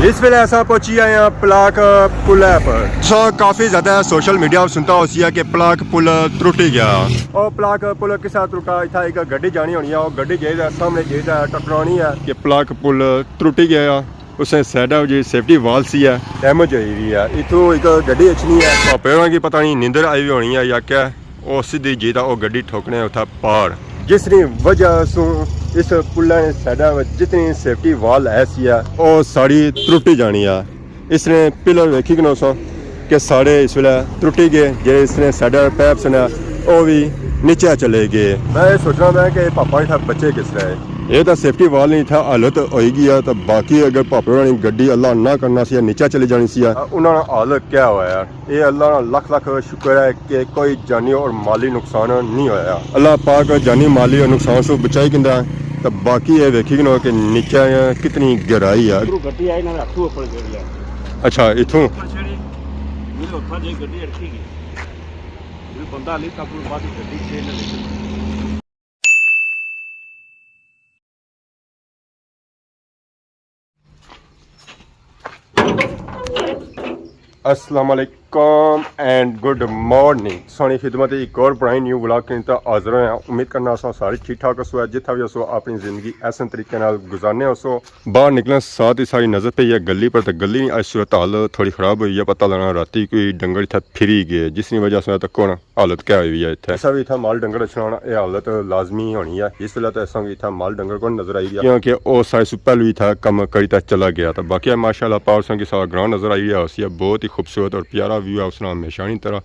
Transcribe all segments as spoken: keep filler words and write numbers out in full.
اس ویلے اساں پہنچی آئے ہاں پلاک پل پر۔ سو کافی زیادہ سوشل میڈیا پر سنتا ہوسی ہے کہ پلاک پل ترٹی گیا۔ او پلاک پل کسا ترٹا؟ اتھا ایک گڈی جانی ہونی ہے، او گڈی جائی دا سامنے جائی دا ٹکرانی ہے۔ کہ پلاک پل ترٹی گیا، اس نے سائیڈا جی سیفٹی وال سی ہے، ڈیمیج ہوئی ہوئی ہے، اتھوں ایک گڈی اچھنی ہے۔ پاپے ہوراں کی پتہ نہیں نیندر آئی ہوئی ہونی ہے یا کیا، او سیدھی جی تاں او گڈی ٹھوکنے اتھا پار، جس نی وجہ سوں اس پلا نے سائیڈاں وچ جتنی سیفٹی وال ہے سی ہے، او ساری ترٹی جانی ہے۔ اس نے پلر ویکھی کنو سو کہ سارے اس ویلے ترٹی گئے، جڑے اس نے سائیڈاں پیپس نے او بھی نیچے چلے گئے۔ میں یہ سوچنا میں کہ پاپا اتھا بچے کس طرح ہے؟ یہ تو سیفٹی وال نہیں اتھا حالت ہوئی گئی ہے، تو باقی اگر پاپے ہوراں نی گڈی اللہ نہ کرنا سی نیچے چلی جانی سی ہے۔ انہاں نا حال کیا ہویا ہے؟ اے اللہ نا لکھ لکھ شکر ہے کہ کوئی جانی اور مالی نقصان نہیں ہویا۔ اللہ پاک جانی مالی اور نقصان سو بچائی کندا ہے، تے باقی اے ویکھی کنو کہ نیچے کتنی گہرائی ہے۔ ادھروں گڈی آئی نا ہتھوں اپر چڑھی ہے۔ اچھا، اتھوں؟ اپر چڑھی، میرے ہتھاں جے گڈی اٹکی گئی۔ میرے بندہ علی تک بعد گڈی چھ نہ لے۔ السلام علیکم اینڈ گڈ مارننگ۔ سانی خدمت ایک اور پرانی نیو ولاگ کے اندر حاضر ہوئے ہیں۔ امید کرنا اساں سارے ٹھیک ٹھاک ہسو، جتھا بھی ہسو اپنی زندگی احسن طریقے نال گزارنے ہسو۔ باہر نکلنے ساتھ ہی ساری نظر پئی ہے گلی پر، تے گلی نی اج صورت حال تھوڑی خراب ہوئی ہے۔ پتہ لگنا راتی کوئی ڈنگر اتھا پھری گئے، جس نی وجہ سے تک ہونا حالت کیا ہوئی ہے اتھے۔ اساں بھی اتھا مال ڈنگر رکھنا ہونا، اے حالت لازمی ہونی ہے۔ اس ویلے تے اساں بھی اتھا مال ڈنگر کون نظر آئی رہیا، کیونکہ او سائے سو پہلو ہی اتھا کم کری تے چلا گیا۔ تے باقی ماشاءاللہ پاور سنگ کی سارا گراں نظر آئی رہیا ہوسی، بہت ہی خوبصورت اور پیارا ویو ہے، اس نال ہمیشہ نی طرح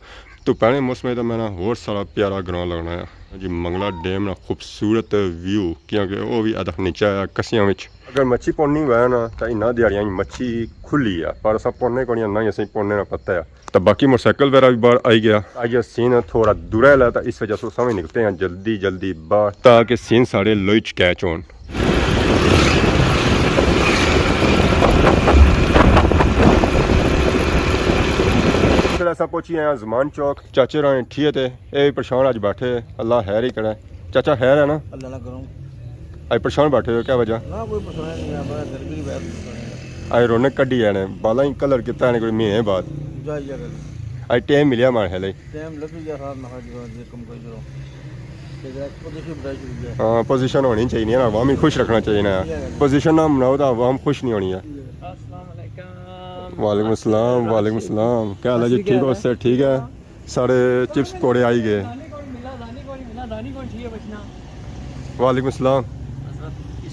تو پہلے موسم ہے تو میں نا ہور سارا پیارا گراں لگنا ہے۔ جی منگلا ڈیم نا خوبصورت ویو، کیونکہ او بھی ادھا نیچا ہے کسیاں وچ۔ اگر مچھی پونی ہوئے نا تو انہاں دیہاڑیاں وچ مچھی کھلی ہے، پر اساں پونے کونی، نہ ہی اساں پونے نا پتہ ہے۔ تو باقی موٹر سائیکل وغیرہ بھی باہر آئی گیا۔ آج یہ سین تھوڑا دورا ہے، تو اس وجہ سے سامنے نکلتے ہیں جلدی جلدی باہر، تاکہ سین سارے لوئی چ کیچ ہون۔ اس ویلے اساں پہنچی آئے ہیں زمان چوک۔ چاچے رانے ٹھیک ہے، اے بھی پریشان اج بیٹھے، اللہ خیر ہی کرے۔ چاچا خیر ہے نا؟ اللہ نہ کروں۔ اج پریشان بیٹھے ہو، کیا وجہ؟ نہ کوئی پریشان نہیں ہے، بس گرمی کی وجہ سے پریشان ہے۔ اج رونق کڈی ہے نے، بالاں ہی کلر کیتا ہے نے کوئی مہینے بعد۔ جا جا کر۔ اج ٹائم ملیا ماڑے خیال ہے۔ ٹائم لگی گیا صاحب، میں کہا جو یہ کم کوئی کرو۔ تے ذرا پوزیشن بڑائی شروع ہے۔ ہاں، پوزیشن ہونی چاہیے نا، عوام ہی خوش رکھنا چاہیے نا۔ پوزیشن نہ بناؤ تو عوام خوش نہیں ہونی ہے۔ السلام علیکم۔ وعلیکم السلام، وعلیکم السلام۔ کیا حال ہے جی؟ ٹھیک ہو؟ سر ٹھیک ہے؟ سارے چپس پکوڑے آئی گئے۔ وعلیکم السلام۔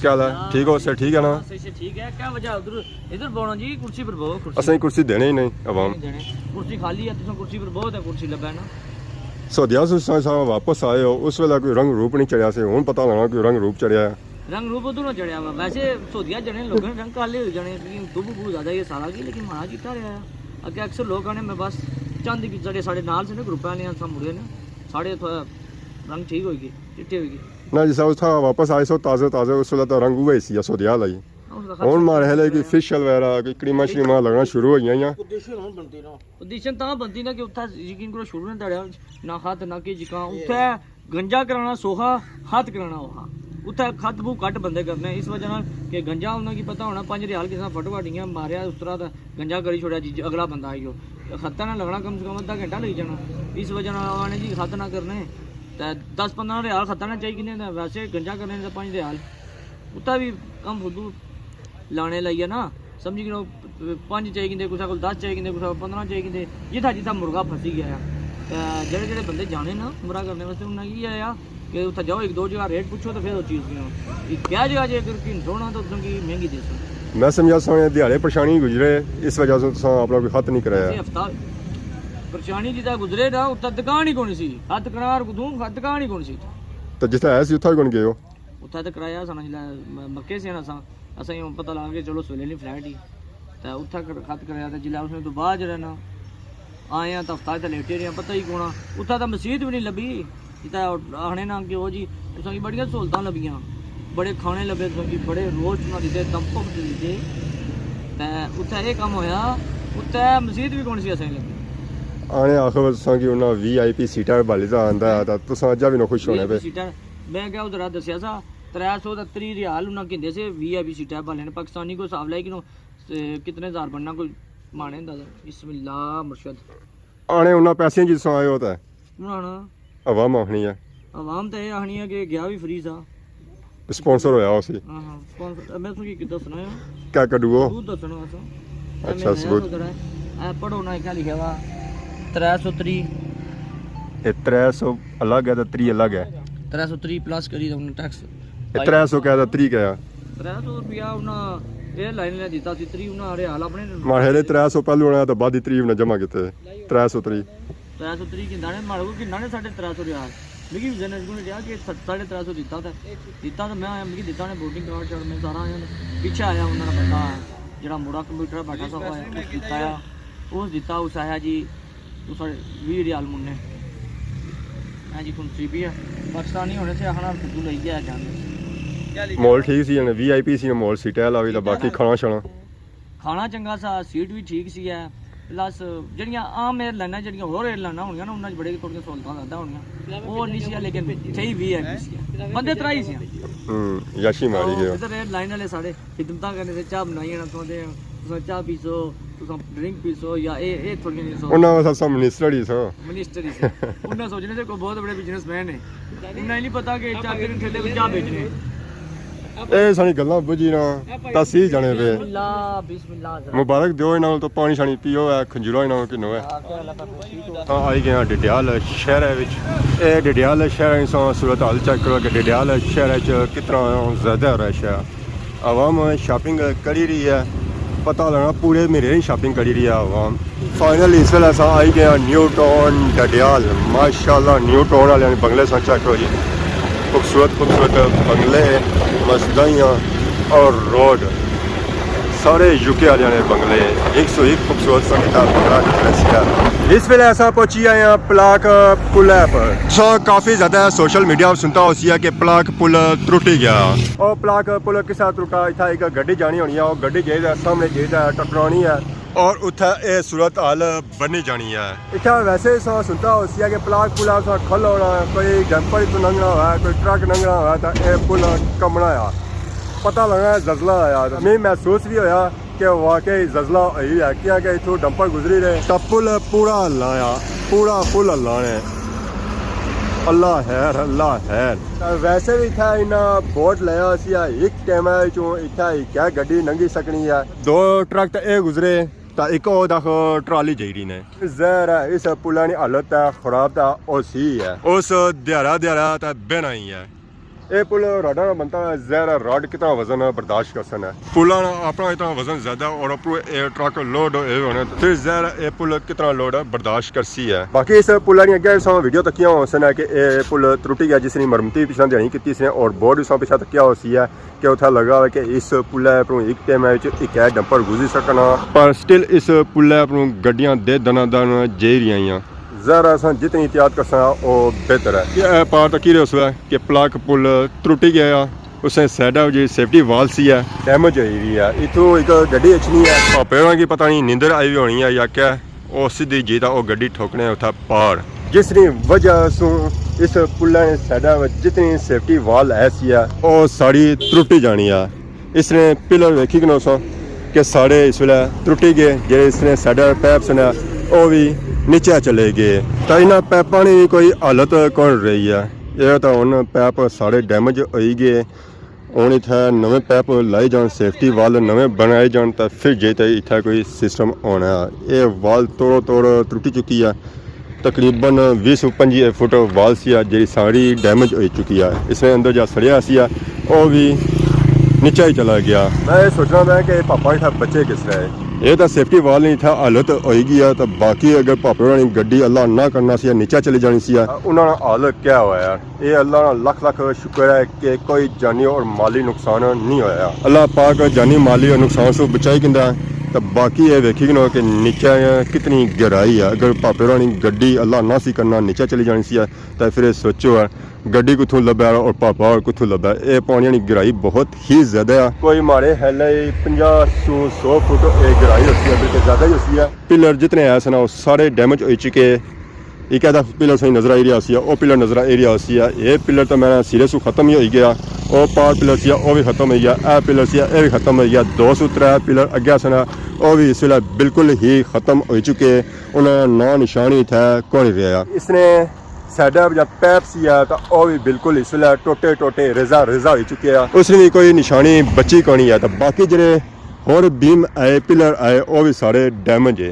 کیا حال ہے؟ ٹھیک ہو سر؟ ٹھیک ہے نا؟ ٹھیک ہے، کیا وجہ ادھر، ادھر بولو جی، کرسی پر بہو، کرسی۔ اساں کرسی دینے ہی نہیں عوام۔ نہیں دینے۔ کرسی خالی ہے، تساں کرسی پر بہو تے کرسی لبے نا۔ سعودیہ سے تساں واپس آئے ہو، اس ویلے کوئی رنگ روپ نہیں چڑھیا سے، ہن پتہ لگنا کوئی رنگ روپ چڑھیا ہے۔ رنگ روپ ادھروں چڑھیا ہوا۔ ویسے سعودیہ جانے لوگوں نے رنگ کالے ہوئی جانے، کیونکہ دھوپ بہت زیادہ یہ سارا کی، لیکن ماڑا کیتا رہیا۔ اگے اکثر لوگ آنے میں بس چاندی کی، جڑے ساڑے نال سے نا گروپ آنے، اساں مڑے نا، ساڑے تھوڑا رنگ ٹھیک ہوئی گئے، چٹے ہوئی گئے۔ نہ جس وقت اتھا واپس آئے سو تازے تازے، اس ویلے تو رنگ اوہی سی سعودیہ والا ہی۔ ہن ماڑے خیال ہے کوئی فش وغیرہ، کوئی کریماں شریماں لگنا شروع ہوئی گیاں۔ پوزیشن تاں بنتی نا کہ اتھا یقین کرو شروع نے دھڑے نہ خط نہ کہ جکاں اتھے گنجا کرانا سوکھا، خط کرانا اوکھا۔ اتھے خط بہت گھٹ بندے کرنے، اس وجہ نال کہ گنجا انہاں کی پتہ ہونا، پنج ریال کسے نا فٹو فٹ ایاں ماریا اس طرح دا گنجا کری چھوڑیا جی، اگلا بندہ آئی گیو۔ خطا نال لگنا کم سے کم ادھا گھنٹہ لگی جانا۔ اس وجہ نال آنے جی خط نہ کرنے تے دس پندرہ ریال خطا نال چاہی کنے، تے ویسے گنجا کرنے تے پنج ریال۔ اتھا بھی کم فدو لانے لائیے نا، سمجھی گنو، پنج چاہی کنے، کسے کول دس چاہی کنے، کسے کول پندرہ چاہی کنے، جتھا جتھا مرغا پھسی گیا ہے۔ تے جڑے جڑے بندے جانے نا عمرہ کرنے واسطے، انہاں کی یہ آیا کہ اتھا جاؤ، ایک دو جگہ ریٹ پوچھو تے پھر او چیز گھنو۔ کہ کیا جگہ جے اگر گھن چھوڑنا تے تساں کی مہنگی دیسن۔ میں سمجھا ساں دیہاڑے پریشانی گزرے، اس وجہ سے تساں اپنا کوئی خط نہیں کرایا۔ اسی ہفتہ پریشانی جتھا گزرے نا، اتھا دکان ہی کون سی، خط کرار کتھوں، خط دکان ہی کون سی۔ تے جتھا ہے سی اتھا ہی کون گئے ہو؟ اتھا تے کرایا ساں جلے م-، مکے سے نا ساں، اساں یوں پتہ لگا کہ چلو سویلے نی فلائٹ ہی۔ تے اتھا کر-، خط کرایا تے جلے اس نے تو بعد جڑا نا آئے آں تے ہفتہ تے لیٹے رہے آں، پتہ ہی کونا۔ اتھا تے مسیت بھی نہیں لبھی۔ اتھا آخنے نا کہ او جی، تساں کی بڑیاں سہولتاں لبھیاں، بڑے کھانے لبھے تساں کی، بڑے روسٹ انہاں دیتے، دم پک دیتے۔ تے اتھا اے کم ہویا، اتھا مسیت بھی کون سی اساں کی لبھی۔ آنے آخر تساں کی انہاں وی آئی پی سیٹاں بالی دا آندا ہے، تے تساں اجا بھی نہ خوش ہونے وی آئی پی پے۔ سیٹاں، میں کیا ادھر دسیا سا، ترے سو تے تری ریال انہاں گھندے سے وی آئی پی سیٹاں بالے نے، پاکستانی کو حساب لائی کنو، تے کتنے ہزار بننا کوئی مانے اندازہ؟ بسم اللہ مرشد۔ آنے انہاں پیسے جس آئے ہوتا ہے۔ ہن آنا۔ عوام آخنی ہے۔ عوام تے اے آخنی ہے کہ گیا وی فری سا۔ سپانسر ہویا اسی۔ ہاں ہاں، سپانسر۔ میں تساں کی دسنا ہے۔ کیا کڈو؟ ثبوت دسنا اساں۔ اچھا، ثبوت۔ اے پڑھو نا، کیا لکھیا ہوا؟ ترے سو تری۔ اے ترے سو الگ ہے تے تری الگ ہے۔ ترے سو تری پلس کری تے انہاں ٹیکس۔ اے ترے سو کیا تے تری کیا؟ ترے سو روپیہ انہاں ایئر لائن نے دیتا سی، تری انہاں ریال اپنے۔ ماڑے ترے سو پہلو آنا تے بعد تری انہاں جمع کیتے۔ ترے سو تری۔ ترے سو تری گھندا نے، ماڑے کول گھندا نے ساڑھے ترے سو ریال۔ مکی وی ذہن اچ کوئی رہیا کہ س-، ساڑھے ترے سو دیتا تے، دیتا تے میں آیا، مکی دیتا نے ووٹنگ کارڈ شارڈ، میں سارا آیا تے پچھے آیا انہاں نا بندہ، جیڑا مڑا کمپیوٹر بیٹھا سا، او آیا، اس دیتا آیا، اس دیتا، اس آیا جی، تساں ویہہ ریال مننے۔ میں جی تنصیبی ہے، پاکستانی ہونے سے آخنا کدو لئی گیا جانے۔ ماحول ٹھیک سی، یعنی وی آئی پی سی، ماحول سیٹیں آلا وی تے باقی کھانا شانا۔ کھانا چنگا سا، سیٹ وی ٹھیک سی ہے۔ پلس جیڑیاں عام ایئر لائناں، جیڑیاں ہور ایئر لائناں ہونیاں نا، انہاں چ بڑے تھوڑیاں سہولتاں زیادہ ہونیاں۔ او نہیں سی، لیکن صحیح وی آئی پی سی ہے۔ بندے ترائی سی۔ ہوں، یاشی ماری گئے۔ ادھر ایئر لائن والے ساڑے خدمتاں کرنے سے، چاہ بنائی آنا تساں دے، تساں چاہ پیسو، تساں ڈرنک پیسو یا اے، اے تھوڑیاں جیاں سو۔ انہاں واسطے سو منسٹر ہی سو۔ منسٹر ہی سو۔ انہاں سوچنے سے کوئی بہت بڑے بزنس مین ہے۔ انہاں نہیں پتا کہ چاہ کن ٹھیلے پہ چاہ بیچنے۔ اے ساڑی گلاں بجھی نا، تاں سی جانے پے۔ بسم اللہ، بسم اللہ حضرت۔ مبارک دیو انہاں تو پانی شانی پیو ہے، کھنجورا انہاں کو کنو ہے۔ ہاں، آئی گئے ہاں ڈڈیال شہر وچ۔ اے ڈڈیال شہر وچ صورت حال چیک کرو کہ ڈڈیال شہر وچ کتنا زیادہ رش ہے۔ عوام شاپنگ کری رہی ہے، پتہ لگنا پورے مہینے نی شاپنگ کری رہی ہے عوام۔ فائنلی اس ویلے اساں آئی گئے ہاں نیو ٹاؤن ڈڈیال۔ ماشاءاللہ نیو ٹاؤن والے بنگلے ساں چیک کرو جی، خوبصورت خوبصورت بنگلے، مسجداں اور روڈ، سارے یو کے والے نے بنگلے، ایک سو ایک خوبصورت سا کتنا بنگلہ ڈفرنس ہے۔ اس ویلے اساں پہنچی آئے ہاں پلاک پل پر۔ سو کافی زیادہ سوشل میڈیا پر سنتا ہو سی ہے کہ پلاک پل ترٹی گیا۔ او پلاک پل کسا ترٹا؟ اتھا ایک گڈی جانی ہونی ہے، او گڈی جائی تے سامنے جائی تے ٹکرانی ہے اور اتھا اے صورت حال بنی جانی ہے۔ اتھا ویسے ہی سو سنتا ہو سی ہے کہ پلاک پل اساں کھل ہونا، کوئی ڈمپر تو لنگھنا ہوا، کوئی ٹرک لنگھنا ہوا تاں اے پل کمنا آ۔ پتہ لگنا زلزلہ آیا۔ میں محسوس بھی ہویا کہ واقعی زلزلہ ہوئی ہے، کیاں کہ اتھوں ڈمپر گزری رہے۔ تاں پل پورا ہلایا، پورا پل ہلانے۔ اللہ خیر، اللہ خیر۔ تاں ویسے بھی اتھا انہاں بورڈ لایا سی، ایک ٹائم ہے چوں اتھا ایک ہے گڈی لنگھی سکنی ہے۔ دو ٹرک تے اے گزرے، تاں ایک او دکھ ٹرالی جائی رہی نے۔ ظاہر ہے اس پلا نی حالت تے خراب تاں او سی ہے۔ اس دیہاڑا دیہاڑا تے بہنا ہی ہے۔ اے پل راڈاں نا بنتا ہے، ظاہر ہے راڈ کتنا وزن برداشت کر سن ہے۔ پلاں نا اپنا اتنا وزن زیادہ اور اپروں اے ٹرک لوڈ ہوئے ہونے، پھر ظاہر ہے اے پل کتنا لوڈ برداشت کر سی ہے۔ باقی اس پلا نی اگے ساں ویڈیو تکیاں ہو سن ہے کہ اے پل ترٹی گیا، جس نی مرمتی پچھلے دیہاڑی کیتی اس نے اور بورڈ ساں پچھا تکیا ہو سی ہے کہ اتھا لگا ہوا کہ اس پلا اپروں ایک ٹائم وچ ایک ہے ڈمپر گزری سکنا۔ پر سٹل اس پلا اپروں گڈیاں دے دنا دن جائی رہی ہیں۔ ظاہر ہے اساں جتنی احتیاط کرساں او بہتر ہے۔ اے پار تکی رہے اس ویلے کہ پلاک پل ترٹی گیا، اس نے سائیڈ جی سیفٹی وال سی ہے، ڈیمیج ہوئی ہوئی ہے۔ اتھوں ایک گڈی اچھنی ہے۔ پاپے ہوراں کی پتہ نہیں نیندر آئی ہوئی ہونی ہے یا کیا، او سیدھی جی تاں او گڈی ٹھوکنے اتھا پار، جس نی وجہ سوں اس پلا نے سائیڈ وچ جتنی سیفٹی وال ہے سی ہے او ساری ترٹی جانی ہے۔ اس نے پلر ویکھی کنو سو کہ سارے اس ویلے ترٹی گئے، جیڑے اس نے سائیڈ پیپ سن او بھی نیچے چلے گئے۔ تاں انہاں پیپاں نی بھی کوئی حالت کون رہی ہے۔ اے تاں ہن پیپ سارے ڈیمیج ہوئی گئے۔ ہن اتھے نویں پیپ لائی جان، سیفٹی وال نویں بنائے جان، تاں پھر جے تے اتھے کوئی سسٹم ہونا ہے۔ اے وال توڑو توڑ ترٹی چکی ہے۔ تقریباً ویہہ سو پنجی فٹ وال سی ہے، جیڑی ساری ڈیمیج ہوئی چکی ہے۔ اس نے اندر جا سڑیا سی ہے، او بھی نیچا ہی چلا گیا۔ میں اے سوچنا میں کہ پاپا اتھا بچے کس طرح ہے۔ اے تاں سیفٹی وال نی اتھا حالت ہوئی گئی ہے، تاں باقی اگر پاپے ہوراں نی گڈی اللہ نہ کرنا سی، نیچا چلی جانی سی ہے۔ انہاں نا حال کیا ہویا ہے؟ اے اللہ نا لکھ لکھ شکر ہے کہ کوئی جانی اور مالی نقصان نہیں ہویا۔ اللہ پاک جانی مالی اور نقصان سوں بچائی کندا ہے۔ تے باقی اے ویکھی کنو کہ نیچے کتنی گہرائی ہے۔ اگر پاپے ہوراں نی گڈی اللہ نہ سی کرنا نیچے چلی جانی سی ہے، تے پھر اے سوچو ہے گڈی کتھوں لبھے اور پاپا اور کتھوں لبھے۔ اے پانی نی گہرائی بہت ہی زیادہ ہے۔ کوئی ماڑے خیال ہے پنجاہ سو، سو فٹ اے گہرائی ہوسی ہے، بلکہ زیادہ ہی ہوسی ہے۔ پلر جتنے ہے سن او سارے ڈیمیج ہوئی چکے۔ ایک ایدا پلر سائیں نظر آئی رہیا سی، او پلر نظر آئی رہیا سی، اے پلر تو میرا سرے سو ختم ہی ہوئی گیا، او پار پلر سی، او بھی ختم ہوئی گیا، اے پلر سی، اے بھی ختم ہوئی گیا، دو سو ترے پلر اگے سن، او بھی اس ویلے بالکل ہی ختم ہوئی چکے، انہاں نا نام نشان ہی اتھے کوئی نہیں رہیا۔ اس نے سائیڈ پر جا پیپ سی ہے تو او بھی بالکل اس ویلے ٹوٹے ٹوٹے، ریزہ ریزہ ہوئی چکے ہے، اس نے بھی کوئی نشانی بچی کونی ہے۔ تو باقی جڑے ہور بیم آئے، پلر آئے، او بھی سارے ڈیمیج ہے۔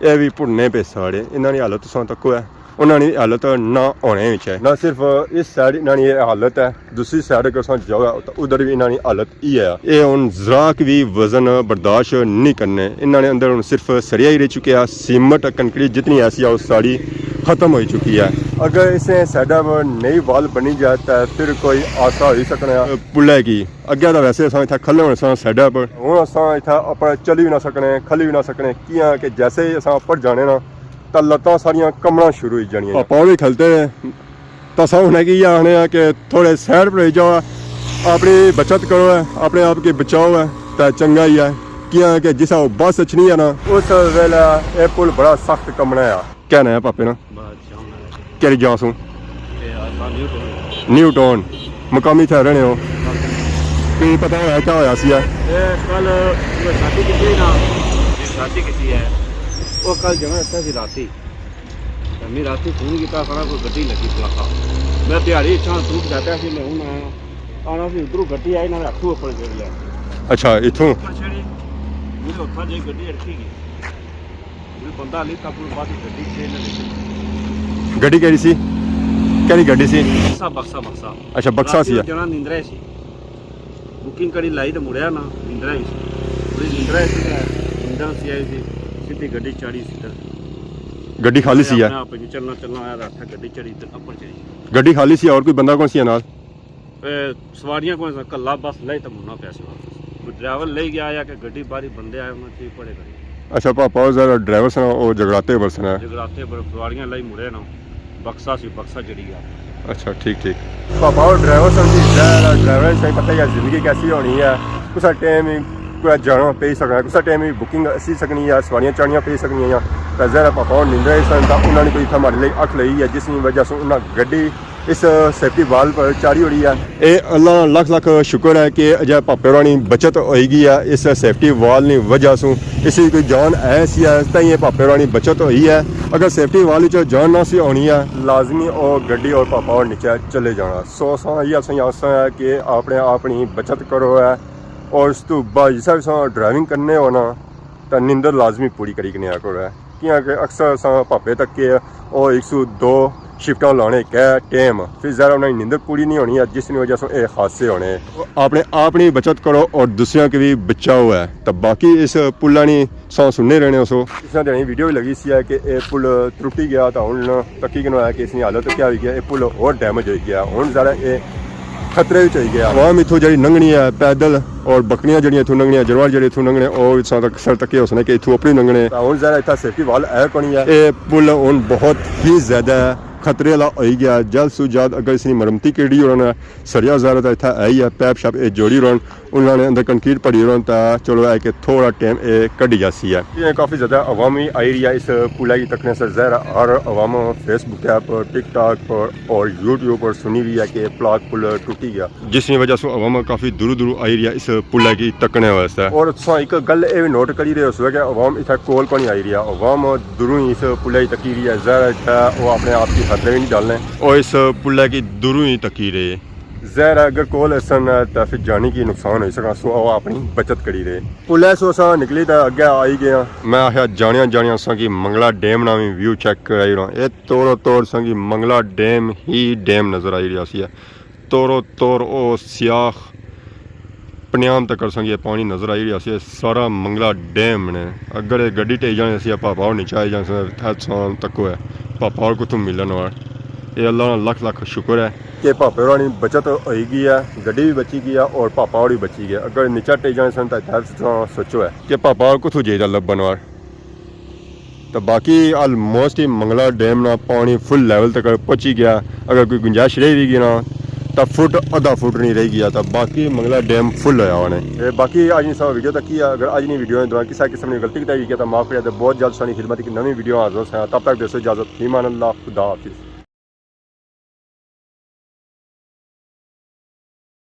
اے وی بھنے پے ساڑے، انہاں نی حالت تساں تکو ہے، انہاں نی حالت نہ ہونے وچ ہے۔ نہ صرف اس سائیڈ انہاں نی اے حالت ہے، دوسری سائیڈ اگر تساں جاؤ تاں ادھر وی انہاں نی حالت ای ہے۔ اے ہن ذرا ک وی وزن برداشت نہیں کرنے، انہاں نے اندر ہن صرف سریا ہی رہ چکیا، سیمنٹ کنکریٹ جتنی ایسی ہے او ساری ختم ہوئی چکی ہے۔ اگر اس نے سائیڈ پر نئی وال بنی جائے تاں پھر کوئی حادثہ ہوئی سکنا ہے۔ پلے کی اگے تاں ویسے اساں اتھا کھلے ہونے ساں سائیڈ پر۔ ہن اساں اتھا اپر چلی وی نہ سکنے، کھلی وی نہ سکنے، کیاں کہ جیسے ہی اساں اپر جانے نا تاں لتاں ساریاں کمبنا شروع ہوئی جانیاں۔ پاپا وی کھلتے ہیں تاں اساں انہیں کی یہ آخنے ہیں کہ تھوڑے سائیڈ پر رہ جاؤ، اپنی بچت کرو ہے، اپنے آپ کی بچاؤ ہے تاں چنگا ہی ہے، کیاں کہ جسا او بس اچھنی ہے نا اس ویلے اے پل بڑا سخت کمبنا ہے۔ کہنا ہے پاپے نا؟ بادشاہ ہونا ہے۔ کیڑی جا سوں؟ اے آسان نیو ٹون۔ نیو ٹون۔ مقامی تھے رہنے ہو؟ کوئی پتہ ہویا کیا ہویا سی ہے؟ اے کل میں شادی کیتی نا، جی شادی کیتی ہے، او کل جانا اتھا سی راتی۔ تے میں راتی فون کیتا، سارا کوئی گڈی لگی پلاخا۔ میں دیہاڑی اتھا سوٹ جاتا سی، میں ہن آیا۔ آنا سی ادھروں گڈی آئی، نہ ہتھوں اپر چڑھ لیا۔ اچھا، اتھوں؟ اپر چڑھی، مجھے اتھا جائی گڈی اڑکی گئی۔ بندہ علی تک بعد گڈی چھ نہ لے۔ گڈی کیڑی سی؟ کیڑی گڈی سی؟ بکسا، بکسا، بکسا۔ اچھا، بکسا سی۔ جنا نیندرا سی۔ بکنگ کری لائی تے مڑیا نا، نیندرا ہی سی۔ پوری نیندرا ہی سی تے نیندرا سی آئی سی، سیدھی گڈی چاڑھی سی تے۔ گڈی خالی سی ہے؟ اپنے آپ ہی چلنا، چلنا آیا تے آخیا گڈی چڑھی تے اپر چڑھی۔ گڈی خالی سی، اور کوئی بندہ کون سی ہے نال؟ اے، سواریاں کوئی سا کلا بس لے تے مڑنا پیا سی واپس۔ کوئی ڈرائیور لے گیا یا کہ گڈی باری بندے آئے، انہاں چ پڑے کری۔ اچھا، پاپا او ذرا ڈرائیور سن، او جگراتے پر سن۔ جگراتے پر سواریاں لائی مڑے نا، بکسا سی، بکسا چڑھی گیا۔ اچھا، ٹھیک، ٹھیک۔ پاپا او ڈرائیور سن جی، ظاہر ہے ڈرائیور سائیں پتہ ہی ہے زندگی کیسی ہونی ہے، کسا ٹائم ہی کوئی جانا پئی سکنا ہے، کسا ٹائم ہی بکنگ اسی سکنی ہے، سواریاں چاڑیاں پئی سکنی ہے، تے ظاہر ہے پاپا او نیندرا ہی سن، تاں انہاں نے کوئی اتھا ماڑے لئی اکھ لئی ہے، جس نی وجہ سے انہاں گڈی اس سیفٹی وال پر چاڑھی ہوئی ہے۔ اے اللہ نا لکھ لکھ شکر ہے کہ اجے پاپے ہوراں نی بچت ہوئی گئی ہے اس سیفٹی وال نی وجہ سوں۔ اس وچ کوئی جان ہے سی ہے، تاں یہ پاپے ہوراں نی بچت ہوئی ہے۔ اگر سیفٹی وال وچ جان نہ سی ہونی ہے، لازمی او گڈی اور پاپا ہور نیچے چلے جانا۔ سو اساں یہ اساں آساں ہے کہ اپنے آپ نی بچت کرو ہے، اور اس تو بعد جس ویلے اساں ڈرائیونگ کرنے ہو نا، تاں نیندر لازمی پوری کری کنیا کرو ہے۔ کیاں کہ اکثر اساں پاپے تکے او ایک سو دو شفٹاں لانے کہہ ٹائم، پھر ظاہر انہاں نی نیندر پوری نہیں ہونی ہے، جس نی وجہ سے اے حادثے ہونے۔ اپنے آپ نی بچت کرو اور دوسریاں کی بھی بچاؤ ہے۔ تو باقی اس پلا نی ساں سننے رہنے ہو سو۔ اس طرح ویڈیو بھی لگی سی ہے کہ اے پل ترٹی گیا، تو ہن تکی کنو ہے کہ اس نی حالت کیا ہوئی گیا، اے پل اور ڈیمیج ہوئی گیا۔ ہن ظاہر اے خطرے وچ ہوئی گیا۔ عوام اتھوں جڑی لنگھنی ہے پیدل، اور بکریاں جڑیاں اتھوں لنگھنیاں، جانور جڑے اتھوں لنگھنے، او ساں تک سر تکے ہوسنے کہ اتھوں اپنی لنگھنے۔ تاں ہن ظاہر اتھا سیفٹی وال ہے کونی ہے۔ اے پل ہن بہت ہی زیادہ خطرے والا ہوئی گیا۔ جلد سو جلد اگر اس نی مرمتی کیڑی ہو رہنا، سریا ظاہر تاں اتھا ہے ہی ہے، پیپ شاپ اے جوڑی رہن، انہاں نے اندر کنکریٹ پڑی رہن، تاں چلو اے کہ تھوڑا ٹائم اے کڈی جاسی ہے۔ یہ کافی زیادہ عوام بھی آئی رہی ہے اس پلا کی تکنے سے۔ ظاہر ہر عوام فیس بک پر، ٹک ٹاک پر اور یوٹیوب پر سنی رہی ہے کہ پلاک پل ٹوٹی گیا۔ جس نی وجہ سے عوام کافی دوروں دوروں آئی رہی ہے اس پلا کی تکنے واسطے۔ اور تساں ایک گل اے بھی نوٹ کری رہے ہو کہ عوام اتھا کول کونی آئی رہی ہے، عوام دوروں ہی اس پلا کی تکی رہی ہے۔ ظاہر ہے اتھا وہ اپنے آپ کی خطرے بھی نہیں ڈالنے۔ او اس پلا کی دوروں ہی تکی رہے۔ ظاہر ہے اگر کول اسن تاں پھر جانی کی نقصان ہوئی سکنا، سو او اپنی بچت کری رہے۔ پلا سو اساں نکلی تاں اگے آئی گئے ہاں۔ میں آخیا جانیاں جانیاں اساں کی منگلا ڈیم نا بھی ویو چیک کرائی رہا۔ اے تورو تور اساں کی منگلا ڈیم ہی ڈیم نظر آئی رہیا سی ہے۔ تورو تور او سیاہ پنیام تک اساں کی پانی نظر آئی رہیا سی، سارا منگلا ڈیم نے۔ اگر اے گڈی ٹہی جانے سی، پاپا ہور نیچے آئی جانے سی، تھے ساں تکو ہے۔ پاپا ہور کتھوں ملن وار۔ اے اللہ نا لکھ لکھ شکر ہے کہ پاپے ہوراں نی بچت ہوئی گئی ہے، گڈی بھی بچی گئی ہے اور پاپا ہور بھی بچی گئے۔ اگر نیچے ٹہی جانے سن تاں تھے ساں سوچو ہے کہ پاپا ہور کتھوں جائی دا لبن وار۔ تے باقی آلموسٹ ہی منگلا ڈیم نا پانی فل لیول تک پہنچی گیا۔ اگر کوئی گنجائش رہی وی گئی نا، تا فٹ، ادھا فٹ نہیں رہ گیا، تا باقی منگلا ڈیم فل ہویا ہونے۔ اے باقی اج نی سا ویڈیو تک ہی، اگر اج نی ویڈیو نے دوران کسا قسم نی غلطی کیتا گیا تا معاف کریا، تے بہت جلد سانی خدمت اک نویں ویڈیو حاضر ہوساں۔ تب تک دیسو اجازت، فی امان اللہ، خدا حافظ۔